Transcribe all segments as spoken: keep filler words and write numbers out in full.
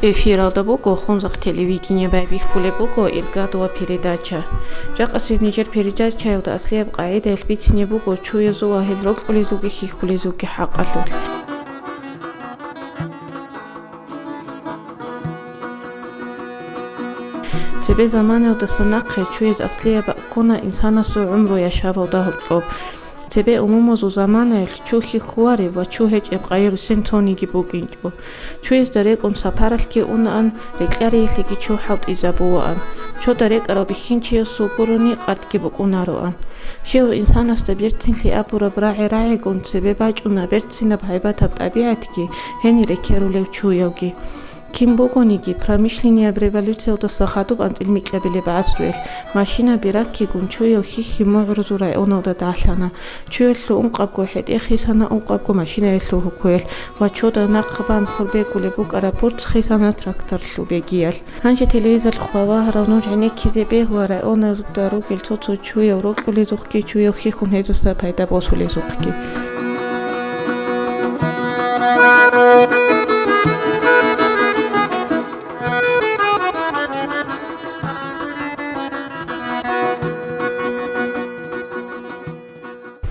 Эфиралда буго Хунзахъ телевидение, байбихьулеб буго Илгадова передача. Жакъасеб нижер передачаялда аслияб къагӀидаялъ бицине буго чуязул ва гьел рокьулезулги хьихьулезулги хӀакъалъулъ. Цебе заманаялдаса нахъе чуяз аслияб бакӀ ккуна инсанасул гӀумру яшавалда гьоркьоб. Цебе умумузул заманаялъ чу хьихьулареб ва чу гьечӀеб къайи-руссин цониги букӀинчӀо. Чуязда рекӀун сапаралъги унаан, рекьариялъеги чу хӀалтӀизабулаан. Чуда рекӀарав бихьинчиясул гурони къартӀги букӀунароан. Щив инсанасда берцинлъи абураб рагӀи рагӀигун цебе бачӀуна берцинаб гьайбатаб тӀабигӀатги, гьенир рекерулев чуявги. Кин бугониги, промышленнияб революциялдаса хадуб анцӀил микьабилеб гӀасруялъ машинаби раккигун чуяв хьихьи мугӀрузул районалда далъана. Чуялъул ункъабго хӀетӀе хисана ункъабго машинаялъул гьукуялъ ва чуда нахъ бан хурбегулеб букӀараб бурцӀ хисана тракторлъул бегиялъ. Гьанже телевизорлъухъ балагьарал нуж гӀенеккизе бегьула районалда ругел цо-цо чуяв рокьулезухъги, чуяв хьихьун гьезаса пайда босулезухъги.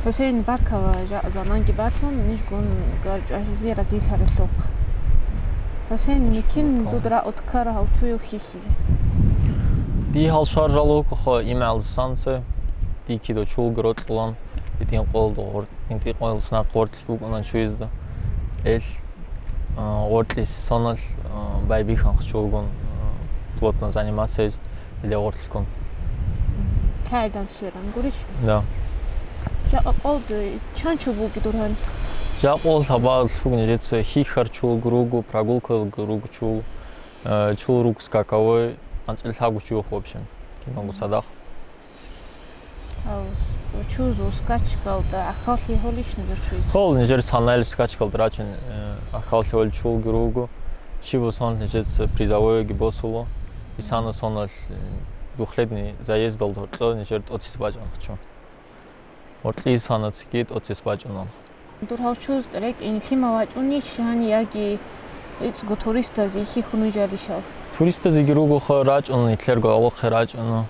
ХӀусейн, баркала, жа-, заманги батун, нижгун гарчӀвазе разилъаралъухъ. ХӀусейн, микин дуд ракӀалде ккара гьав чуяв хьихьизе? Дие гьал щварал вукӀухъо имгӀалдасан цо, дие кида чулаго рокьулан, итӀинкъоялда гъор-, итӀинкъоялдаса нахъ гъоркьлъи букӀуна чуязда. Ил, а, гъоркьиса соналъ, а, байбихьанха чулагун, а, плотно заниматься гьез. Гьеле гъоркьлъиккун. КагӀидан сверан гурищ? Да. Жакъа къолде чан чу буги дургьан? Жакъа къол гьабаллъугни жеца хьихьарчулго руго, прогулкалго руго чул, э, чул руго скаковой, анцӀил лъабго чух вообще. Киналго цадахъ. Ал с-, чузул скачкалда гӀахьаллъи гьолищ нижер чуйца? Гьол нижер санайл скачкалда рачун, э, гӀахьаллъи гьол чулги руго. Щиб босун нижеца призовойги босуло. Исана соналъ, э, двухлетний заездалда гьоркьо нижер тӀоцис бачӀунхъ чу. Гьоркьи санацги тӀоцис бачӀунанха. Дур гьав чуз рекӀин лъимал вачӀунищ гьани яги ицӀго туристазе хьихьун вижалищал? Туристазеги ругоха рачӀун, нилъерго гӀолохъе рачӀуна,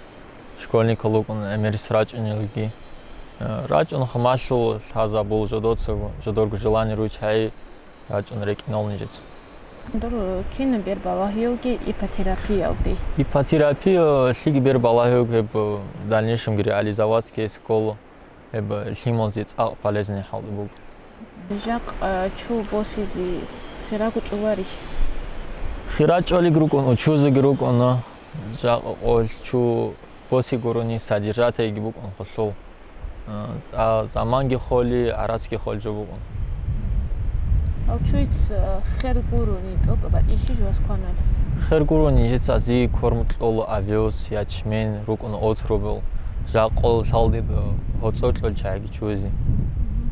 школьникал рукӀун гӀемерис рачӀунелги. Э, рачӀунха малъул лъазабул жодоцаго, жодорго желание руйчӀай рачӀун рекӀинал нижеца. Дур кин бер балагьиявги иппотерапиялде? Иппотерапия лъиги бер балагьиявги гьеб, э, дальнейшемги реализовать ккезе ккола. Гьеб лъималазе цӀакъ полезный хӀалкь буго. Жакъа чу босизе хирагу чӀуларищ? Хира чӀолиг рукӀун, учузеги рукӀуна. Жакъа къоялъ чу боси гурони содержатайги букӀун хъулъул. А, заманги холи, гӀарацги холи жо букӀун. Гьав чуйц, а, хер гурони, тӀокӀ батӀи щиж васкванал? Хер гурони, нижеца ази корму кьола овес, ячмень, рукӀун отрубил, жакъул лъалдид, а, гьоцӀо кьол чагӀиги чузе. Мгм.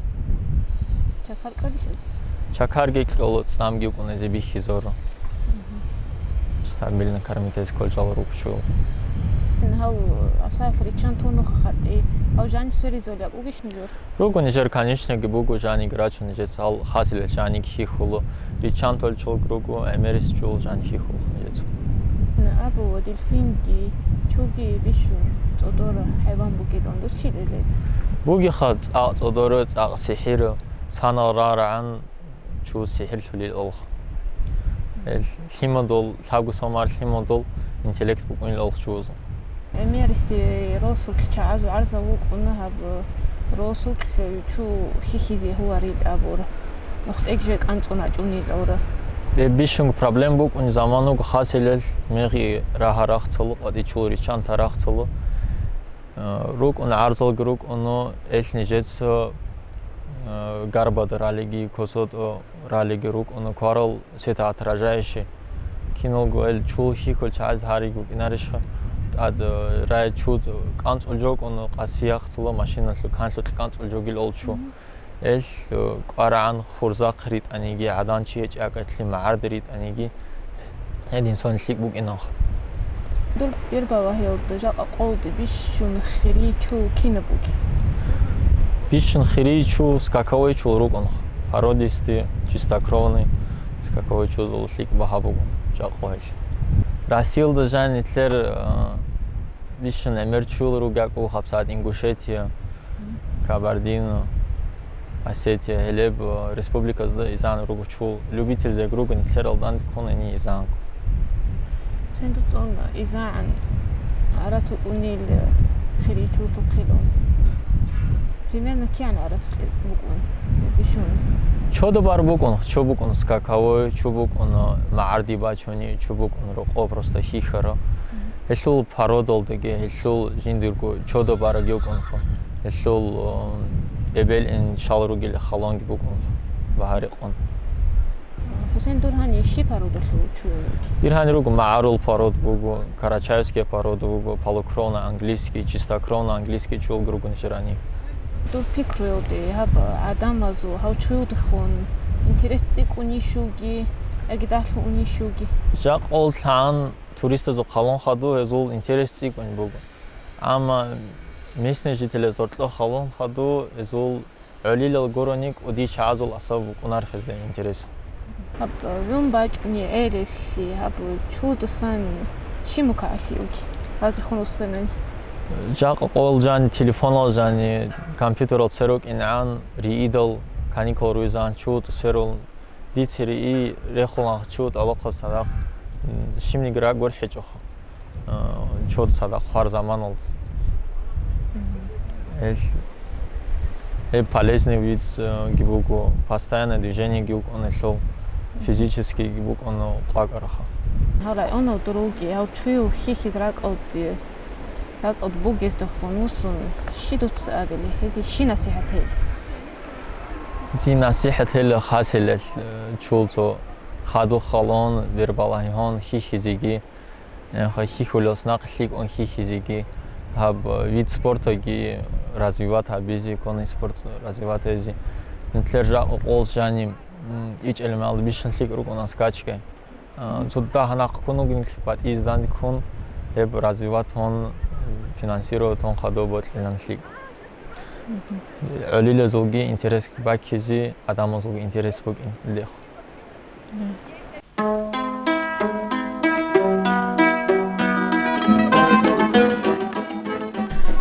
Чакар кьолищ ази? Чакарги кьола, цӀамги букӀун ази бихьизору. Мгм. Стабильно кормить эз кколчӀал рукӀчул. Гьав абсалат риччан тунуха хатӀи. Гьав жани сверизул якӀугищ нижер? Руго нижер, конечноги буго, жаниги рачун нижеца гьал хасилел жаниги хьихьуло. Риччан толчолг руго, гӀемерис чул жани хьихьулхъ нижеца. Абу ва дельфинги, чуги бищун цӀодора хӀайван бугилан дус чи лелел? Бугеха цӀакъ цӀодора, цӀакъ сихӀира, санал рагӀарагӀан чу сихӀирлъулел олх. Эл лъимадул, лъабго сомар лъимадул интеллект букӀунел олх чуз. ГӀемериси росулъ чагӀазул гӀарзал вукӀуна гьаб росулъ чу хьихьизе гьуварил абура. НухтӀег жо кӀанцӀун гьачӀунил гӀура. Бе бищунго проблем букӀун замануго хасилел мегъи рагьа рахцалу, къватӀи чул риччан тарахцалу. Э, рукӀун гӀарзалги рукӀуну, эл нижеца, э, гарбада ралиги, косотӀо ралиги рукӀуну, кварал сетаат ражаище. Киналго эл чул хьихьул чагӀаз гьариг вукӀинарищха? ТӀад, э, рай чуд кӀанцӀул жокӀуну, къасияхцала машиналъу канлъукь кӀанцӀул жогил ол чу. Мгм. Эл, э, кӀварагӀан хурзахъ ритӀаниги, гӀадан чи гьечӀеб акӀалъе магӀарда ритӀаниги, гьедин сон лъикӀ букӀиналха. Дур бер балагьиялда жакъа къолде бищун хирий чу кинаб бугеб? Бищун хирий чу скаковой чул рукӀунха. Породистый, чистокровный скаковой чузул лъикӀ багьа буго. жакъа гьел. Россиялда жан нилъер, а, бищун гӀемер чуял ругел гьабсагӀат Ингушетия, Кабардино, Осетия, гьелеб, а, республиказда изан руго чул. Любительзеги руго нилъер алданде ккун гьенир изан. Сен дуцун изан гӀарац букӀунел хири чулухъилун? Примерно кигӀан гӀарац букӀун? Бищун. Чодо бар букӀун, чу букӀун скаковой, чу букӀун, а, магӀарди бачуни, чу букӀун рокъо просто хьихьара. Гьелъул породалдаги, гьелъул жиндирго чодо бараг йукӀунха. Гьелъул, м, эбел-ин щал ругел халонги букӀунха, багьа-рекъон. Гьесен дур гьанир щиб породалъул чуял ругел? Дир гьанир руго магӀарул пород буго, карачаевский пород буго, полукровно английский, чистокровно английский чуялги руго нижер гьанир. Дур пикруялде, гьаб гӀадамазул гьав чуялдехун интерес цӀикӀкӀунищ вугев, яги далъунищ вугев? Жакъа лъан туристазул халон хадув гьезул интерес цӀикӀкӀун буго. Амма местный жителазул гьоркьоб халон хадув гьезул гӀолилал гурони кӀудияв чагӀазул асаб букӀунархизе интерес. Гьаб гӀун бачӀунеб гӀелалъе, гьаб чудасан щиб мукагӀалъи бугеб, гьаздехун вуссанани? Жакъа къоялъ жани, телефоналъ жани, компьютералъ цере рукӀинегӀан, риидал, каникул ругезегӀан чуд церун, дица риид рехулаан чуд алохъа цадахъ, м, щибниги рагъ гурхӀичӀоха. А, чуд цадахъ хвар заманалда. Мгм. Гьел, гьеб полезный вид, а, ги буго, постоянное движение ги букӀун гьелъул, физический ги букӀун къвакӀараха. Гьав районал дур вугев, гьав чуяв хьихьизе ракӀалде, ракӀалде бугездехун вуссун, щиб дуца абилеб, гьезие щиб насихӀат гьабилеб? Гьезие насихӀат гьабилеб хасилел, э, чул цо хадув халон, бербалагьун хьихьизеги, Э, хьихьулелдаса нахъ лъикӀун хьихьизеги, гьаб, э, вид спортаги развивать гьабизе, конный спорт развивать гьабизе. Нилъер жакъа къоялъ жани, м, ичӀелмалда бищун лъикӀ рукӀуна скачка. А, цо дагьа нахъ ккун вугин батӀизе данде ккун, гьеб развивать гьун, финансировать гьун хадуб бокьилан лъикӀ. ГӀолилазулги интерес баккизе, гӀадамазулги интерес букӀин лехун.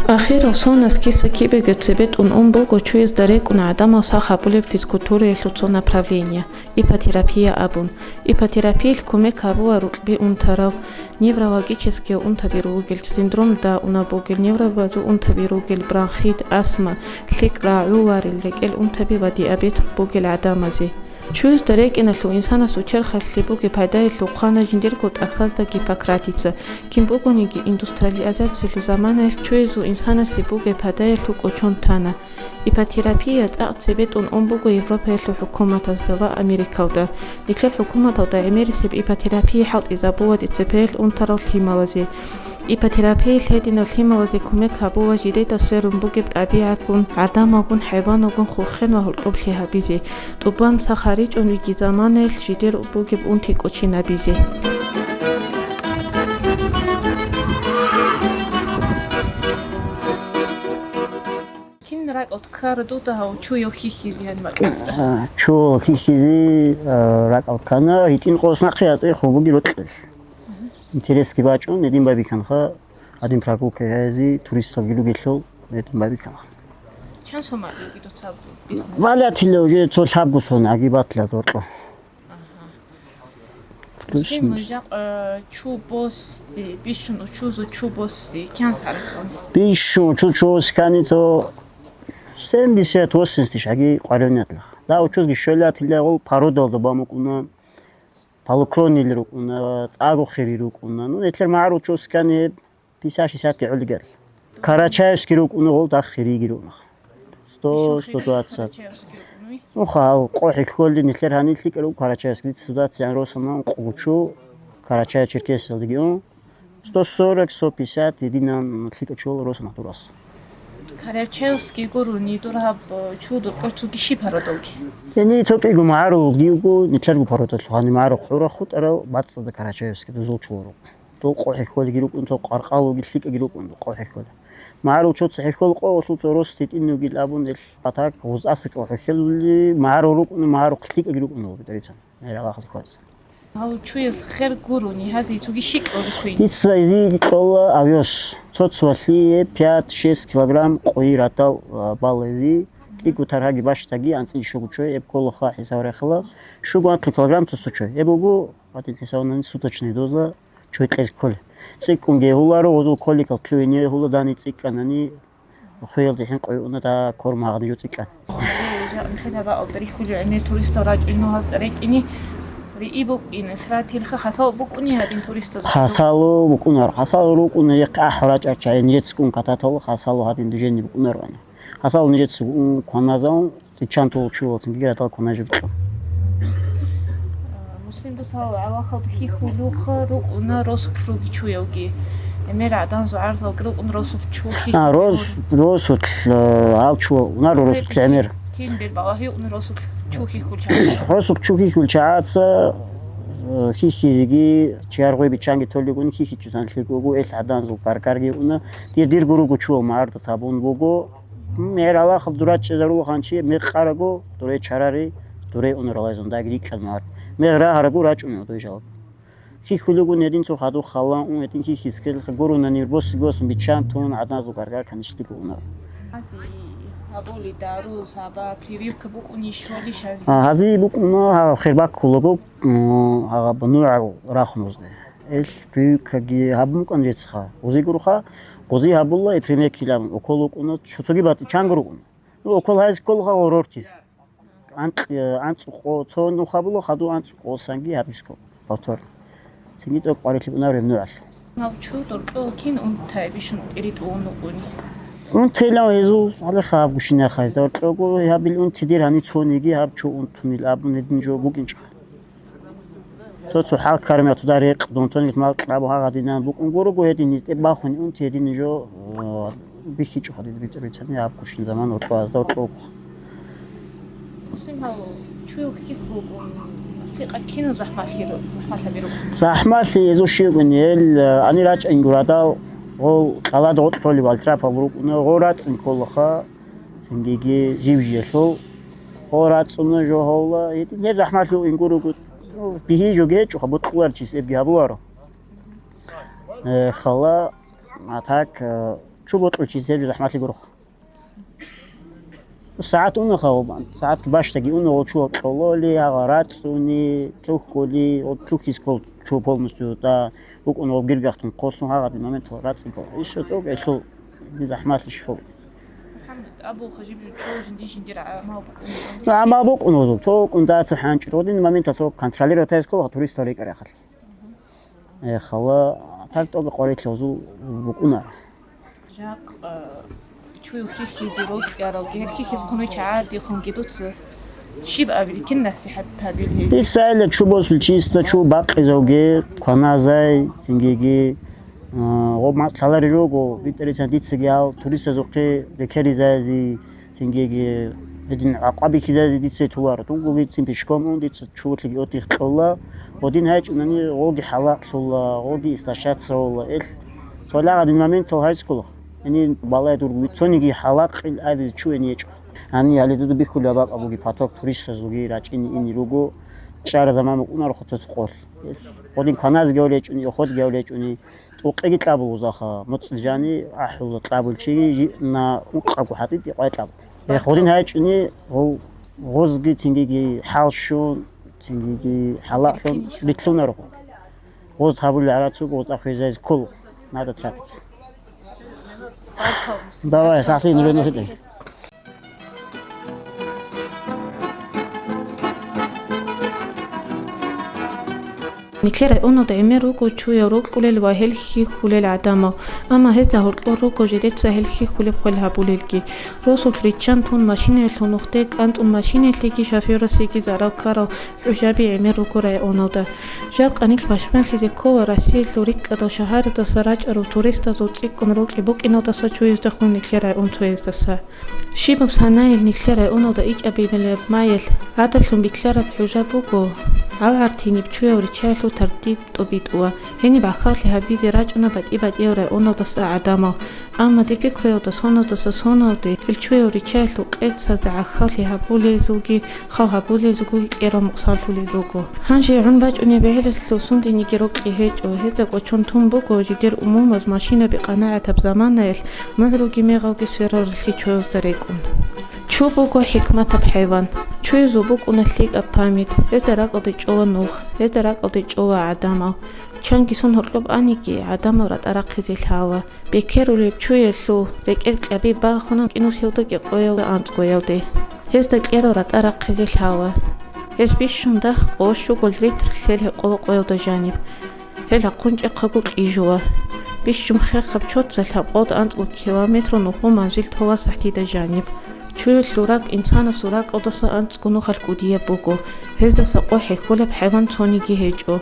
Ахирал соназ киса кибего цебетӀун ун буго чуязда рекӀун гӀадамал сах гьабулеб физкультураялъул цо направление, иппотерапия абун. Иппотерапиялъ кумек гьабула рукъби унтарал, неврологический унтаби ругел, синдром Дауна бугел, невробазул унтаби ругел, бронхит, астма, лъикӀ рагӀуларел рекӀел унтаби ва диабет бугел гӀадамазе. Чуязда рекӀиналъул инсанасул черхалъе бугеб пайдаялъул хъвана жиндирго тӀахьазда Гиппократтица. Кин бугониги, индустриализациялъул заманаялъ чуязул инсанасе бугеб пайдаялъул кӀочон тана. Иппотерапия цӀакъ цебетӀун ун буго Европаялъул хӀукуматазда ва Америкалда. Нилъер хӀукуматалда гӀемерисеб иппотерапия хӀалтӀизабула цепеялъ унтарал лъималазе. Иппотерапиялъ гьединал лъималазе кумек гьабула жидеда сверун бугеб тӀабигӀатгун, гӀадамалгун, хӀайваналгун хурхен ва гьоркьоблъи гьабизе, тӀубан сах гьаричӀун виги заманаялъ жидер бугеб унти кӀочинабизе. Кин ракӀалде ккара дуда гьав чуяв хьихьизе гьаниб макьиласе? А, чуяв хьихьизе, а, ракӀалде ккана, гьитӀин къоялъ нахъе ацӀехъо бугеб рокьи. Интересги бачӀун, гьедин байбихьанха, гьадин прогулка гьазе, туристалги ругелъул, гьедин байбихьанха. Чан сомали дуца бизнес? Валятила уже цо лъабго сон, аги батла зоркьо. Ага. Плюс-минус. Жакъа чу босси, бищун учузу чу босси, кан сарацун? Бищун учу чу босси кани цо семьдесят, восемьдесят тысяч, аги къвариониятла. Да, учузги щолятила гъол породалда бамукӀуна. Полукровныйил рукӀуна, цӀакъго хири рукӀуна. Ну, нилъер магӀарул чу босси кани пятьдесят-шестьдесят гӀолигал. Карачаевский рукӀуна, гъол дагь хириги рукӀуна. Сто, сто двадцать. Ну, ха, къо хӀехьолли нилъер гьанир лъикӀал руго Карачаевский, дица сто двадцать гӀан росана, къо чу Карачаево-Черкесиялдаги ун. Сто сорок, сто пятьдесят, гьединан лъикӀал чуял росана дурас. Карачаевский гурони дураб чудур къотуги щиб породалги? Яни цо кӀиго магӀарулги вуго, нилъерго породалъухъани магӀарул хъура хутӀарал бацӀцӀадаб Карачаевский дозул чуял руго. Дол къо хӀехьолги рукӀун, цо къаркъалуги лъикӀаги рукӀун, дол къо хӀехьола. МагӀарул чуца хӀехьол къо, гъолъул цо рос тетӀиннугил абун, ил батак гъузаса къо хӀехьолли, магӀарул рукӀун, магӀарухъ лъикӀаги рукӀун дол бетӀерицан. Гьел рагъахъалде хьвадизе. Гьав чуяс хер гурони, гьази цоги щикӀ руквин. Дица изи кьола авёс. Цо-цоалъие пять-шесть килограмм къойи ратал, а, бала изи. КӀиго таргьаги бащтаги анцӀил щугу чой, эб кколаха хӀисав рехила. Щугу анлъу килограмм цо-цо чой. Эб буго, гьадин хӀисавнани суточный доза чой кьез кколе. ЦӀикӀкӀунги гьуларо, гъозул коликал лъугьине гьула дани цӀикӀкӀанани, хуялде хӀинкъуй уна да кормагъни жо цӀикӀкӀан. Нилъеда бакӀалда рихьулев гӀемер туристал рачӀуни гьазда рекӀини, рииб букӀин, сратилха хасал букӀуни гьадин туристаз? Хасало букӀунар, хасал рукӀуна, яхъ ахӀ рачӀача, нижецкун кататал хасало гьадин движение букӀунар вана. Хасал нижецкун кваназал, Чан тул чула цинги ратал кванажиб кьо. Муслим дусал гӀалахалда хихьулухъа рукӀуна росулъ руги чуявги. ГӀемер гӀадан зугӀарзалги рукӀун росулъ чу хихьулев. А, рос-, росулъ, э, гьав чу, унар росулъ гӀемер. Кин бер балагьи укӀун росулъ чу хихьулча. Росулъ чу хихьулчагӀаца, э, хихьизеги, чияр гъой биччанги толигун хихьичӀосан лъикӀ буго, эл гӀаданзул каркарги уна. Дир, дир гуруго чула марда табун буго. Мер Аллахал дура чӀезарулгъанчи, мер къараго, дуре чарари, дуре унралайзун даги рикӀкӀад март. Мер рагьараго рачӀунел дой жалго. Хихьулигун гьедин цо хадур халан ун гьедин хихьискел гурунани рбоси госун биччан тун гӀадназул гаргар канишлиго унар. Ази гьабули дару, саба, прививка букӀуни щолищ ази? А, гьази букӀуна, гьа, хербаккулаго, м, гьа, нугӀал рахунузде. Эл прививкаги гьабун букӀан жециха. Узи гуруха, узи гьабула, и пример килан, укол укӀуна, чуцаги батӀи чангу рукӀун. Ну, укол гьайз кколха гъорортиз. Анкь-, анцӀукъо, цо нуха була, хаду анцӀукъо санги гьабизко, повтор. Цинги тӀокӀ къварилъи унар гьеб нугӀал. Гьав чу доркьо кин унтайбищун тӀири тӀуун укӀуни? Унтейилан гьезул гьале хаб гушине хай, доркього гьабил унти дир гьани цониги гьаб чу унтунил абун гьедин жо букӀинчӀо. Цо-цо хӀал кармиятуда рекъ, дунцони мал кьабу гьагъадинан букӀун гурого гьедин, низтӀе бахун унти гьедин жо, э, бихьичӀо хадид битӀа бицани гьаб гушин заман уркьо азда уркьо. Муслим гьав, чуяв ккихьулгун, асли къалккинав захмалъи ру-, захмалъаби руго. Захмалъи эзу щивгун ел, э, ани рачӀин гурадал, гъол кьалада гъоркьоли валтрапал рукӀуна, гъо рацӀцӀин кколаха. Цингиги жив-жиялъул гъо рацӀцӀуна жо гьавла. Гьедин гьеб захмалъул ингурого, ну, бигьи жоги гьечӀоха, бокьуларчис эбги гьабуларо. Э, хала, а так, э, чу бокьулчис гьеб жо захмалъи гурохъ. СагӀат уна хавабан, сагӀатги бащдаги уна гъо чу кьололи, гьагъа рацӀцӀуни, лъухьули, гъо лъухьискол чу полностью та букӀун гъо гиргахтун хъолъун гьагъадин момент рацӀцӀи гъо. Ишо тӀокӀ элъул захмалъи щихъо. МухӀаммад, абу хажиб жо жинди жиндир гӀамал букӀун. Ну, гӀамал букӀун гъозул, цо кӀунда цо хӀанчӀ, гъодин моментал цо контролировать гьайз ккола туристал рекӀарахъалъ. Э, хала, так тӀоги къварилъи гъозул букӀуна. Жакъ, э, чуй хихьизе рокьаралги, гьел хихьиз хъуной чагӀардихунги дуца щиб абил, кин насихӀат гьабил гьез? Дица айла чу босул чиста чу бакъизавги, хъваназай, цингиги, э, гъоб мацӀ лъалари руго, битӀарицан дицаги гьал туристазухъе рекеризази, Цингиги гьедин гӀакъуба бихьизаризе дица толаро. Дунгоги цин пешком ун, дица чувулъиги отдых кьола. Гъодин гьайчӀунани гъоги хӀалакълъула, гъоги истощаться гьола. Эл цо лагъадин моментал гьайцӀкӀула. Гьенир балай дургу цониги хӀалакъил абизе чу гьенир гьечӀо. Гьанир гьале дуда бихьулеб бакӀ буги поток туристазулги рачӀине ине руго. ЧӀара заман букӀунаро хъуцац къолъ. Эл гъодин каназги гьавлечӀуни, эходги гьавлечӀуни. ТӀукъеги кьабул гъузаха, муцӀ жани ахӀула кьабулчи жи-, на ункъабго хӀатӀи тӀикъвай кьаб. Гъодин гьайчӀуни гъу-, гъузги цингиги хӀалщун, цингиги хӀалакьун рилълъунарухъун. Гъуз гьабулел гӀарацуго гъуз ахвезайз ккол, надо тратиться. Давай, сахлъи, нужен ухитӀи. Нилъер районалда гӀемер руго чуяв рокьулел ва гьел хьихьулел гӀадамал, амма гьезда гьоркьор руго жидеца гьел хьихьулеб хвел гьабулелги. Росулъ риччан тун машинаялъул нухде кӀантӀун машинаялъеги шофёрасеги зарал ккарал хӀужаби гӀемер руго районалда. Жакъа нилъ пашманлъизе ккола Россиялъул рикӀкӀадал шагьарадаса рачӀарал туристазул цӀикӀкӀун рокьи букӀиналдаса чуяздехун нилъер районцояздаса. Щибаб санайил нилъер районалда ичӀабилеб майил гӀадалъун битӀараб хӀужаб буго, гьав гӀартиниб чуяв риччаялъул тартиб тӀобитӀула. Гьениб гӀахьаллъи гьабизе рачӀуна батӀи-батӀиял районалдаса гӀадамал. Амма дир пикруялда соназдаса соналде гьел чуял риччаялъул къецазда гӀахьаллъи гьабулелзулги хал гьабулелзулги кӀерал мукъсанлъулел руго. Гьанже гӀун бачӀунеб бегӀлалъул сундениги рокьи гьечӀо, гьезда кӀочон тун буго жидер умумаз машинаби къанагӀатаб заманаялъ мугӀруги мегъалги сверараллъи чуязда рекӀун. Чу буго хӀикматаб хӀайван. Чуязул букӀуна лъикӀаб память, гьезда ракӀалде чӀола нух, гьезда ракӀалде чӀола гӀадамал. Чанги сон гьоркьоб аниги, гӀадамал ратӀа рахъизе лъала. Бекерулеб чуялъул рекӀел кьаби багъуна кӀинусиялда кӀикъоялда анцӀгоялде. Гьезда кьерал ратӀа рахъизе лъала. Гьез бищун дагь къо щуго литр лъел гьекъолокъоялда жаниб. Гьел рахъун чӀехъаго кьижула. Бищун хехаб чоца лъабкъоялда анцӀго километр нухул манзил тола сахӀтида жаниб. Чуялъул ракӀ инсанасул ракӀалдаса анцӀго нухалъ кӀудияб буго, гьездаса къо хӀехьулеб хӀайван цониги гьечӀо.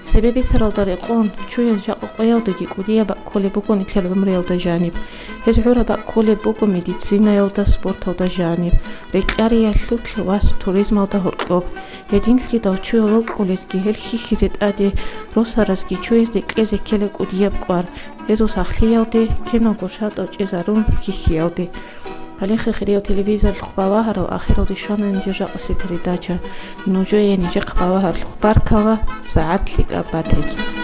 Цебе бицаралда рекъон, чуяз жакъа къоялдаги кӀудияб бакӀ кколеб буго нилъер гӀумруялда жаниб. Гьез гӀураб бакӀ кколеб буго медицинаялда, спорталда жаниб, рекьариялъулъ ва туризмалда гьоркьоб. Гьединлъидал чуял рокьулезги гьел хьихьизе тӀаде росаразги чуязде кьезе ккела кӀудияб кӀвар, гьезул сахлъиялде, киналго шартӀал чӀезарун хьихьиялде. Гьале, хириял телевизоралъухъ балагьарал, ахиралде щвана нижер жакъасеб передача. Нужее нижехъ балагьаралъухъ баркала, сагӀат лъикӀаб батаги.